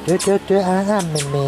Cov, cov, cov, a, a, me me.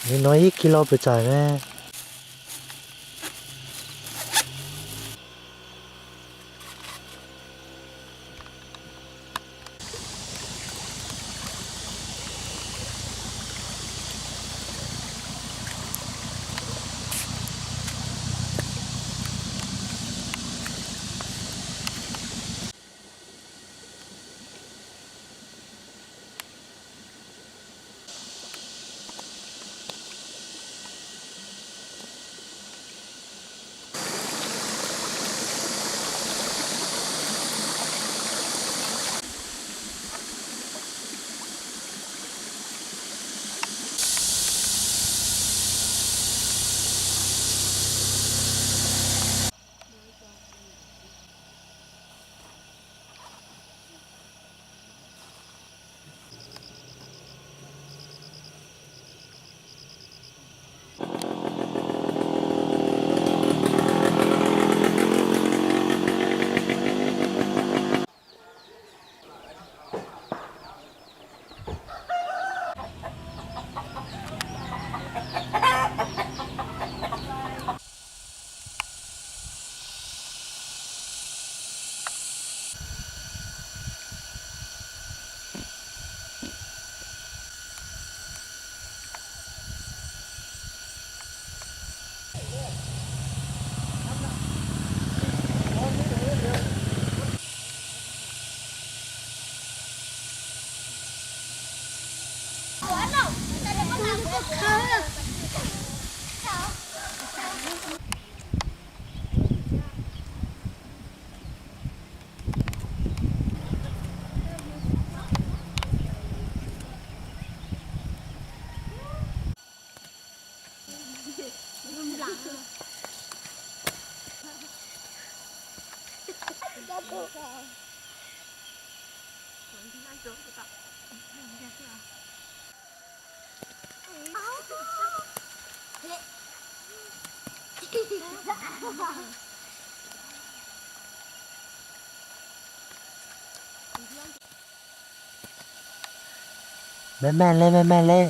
Nws no ib kis los pes tsawg ne? Maj maj le, maj maj le.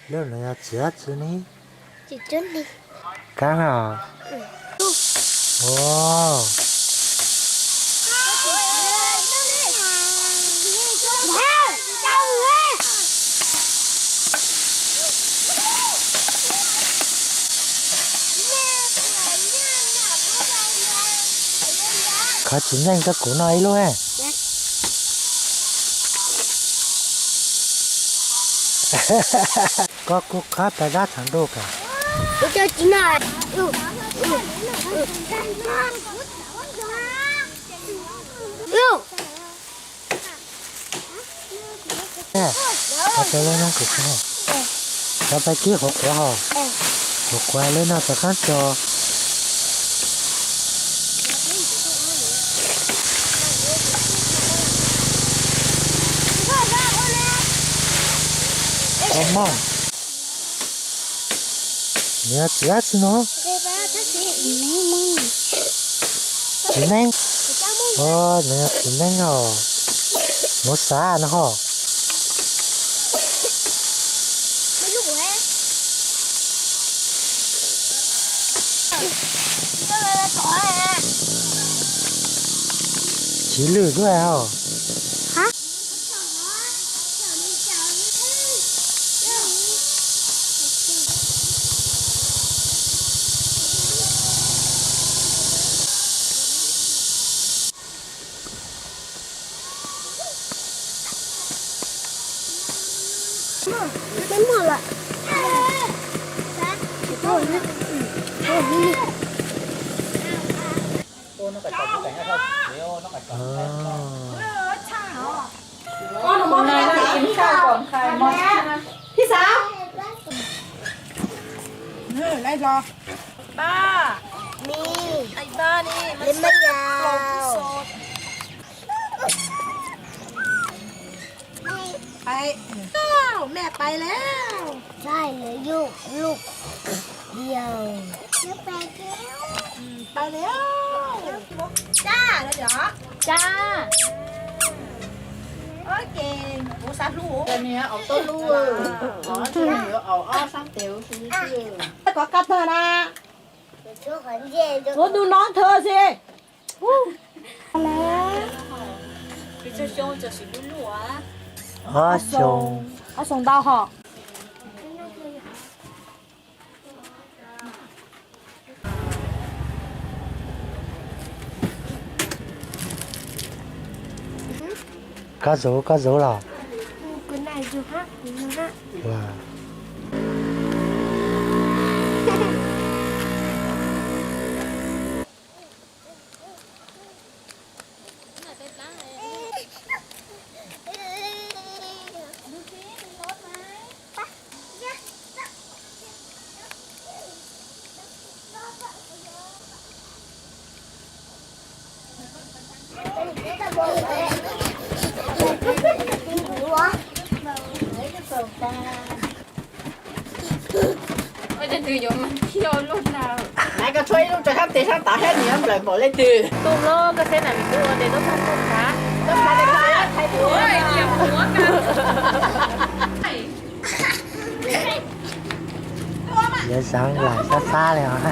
Lub no yog txiv dab tsi ne? Kaab os. Khov txiv neej rau kuv no ib lub. Koj kuj khov tag dab tshav ntuj kawg. Cov pais kib qhuav qhuav hos, qhuav qhuav lawm no rov qab tso. Ua mog, nws yog txiv dab tsi no? Txiv neeb. Nws yog txiv neeb os, muab xav no hos. Chiv lwj xwb hos. Mẹไปแล้ว ใช่เหลือลูกลูกเดียว ไปแล้ว จ้าเลยเหรอ จ้า โอเค Ua xav hlub. Nim no aus tuaj lub, yuav aus ob sab tes ua si. Kov qab tag na. Ua tus no thawj xwb. Ob xyoo. Ob xyoo ntau hos. Koj zaum, koj zaum los. Ua cas nws yuav mas thiaj ua luaj na. Nais, koj tshuab ib lub rau sab tes sab tav thiab nws yuav nplawm npaum li twg. Tuaj los koj saib na, nws twb ua tes tuaj txog tuaj ntag. Yuav zeev lam sab sab li os.